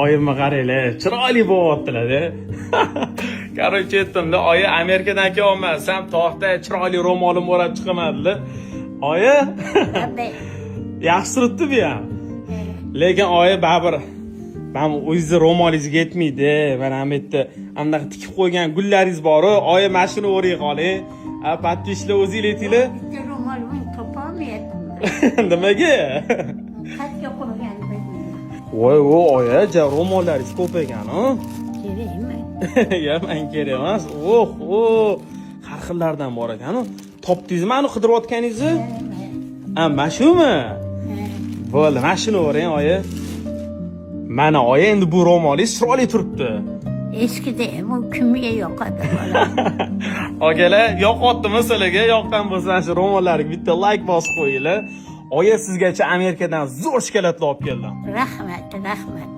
Oyimni qaranglar, chiroyli bo'lyaptilar-da. Короче, aytdimda, oyi, Amerikadan kelyapman, san tog'da chiroyli ro'molim o'rab chiqaman dedilar. Oyi, yaxshi turibdi bu ham. Lekin oyi, baribir mana bu o'zingizni ro'molingizga yetmaydi. Mana bu yerda anaqa tikib qo'ygan gullaringiz bor-u, oyi, mana shuni o'ray qoling. A, подписчик lar, o'zinglar aytinglar. Bitta ro'molimni topolmayapman. Nimaga? Qayerga qo'ygan bilmayman. Voy, o oyi, ja ro'mollaringiz ko'p ekan-u. Kerakmi? Ya, man kerak emas. Oh, o har xillardan bor ekan-u. Topdingizmi ani qidirayotganingizni? A, mana shumi? Bo'ldi, mana shuni o'ring, oyi. Mana oyi, endi bu ro'molingiz chiroyli turibdi. Eskida ham u kimga yoqadi, bolam? Akalar, yoqyaptimi sizlarga? Yoqqan bo'lsa, mana shu ro'mollarga bitta layk bosib qo'yinglar. Oyi, sizgacha Amerikadan zo'r shokoladlar olib keldim. Rahmat, rahmat.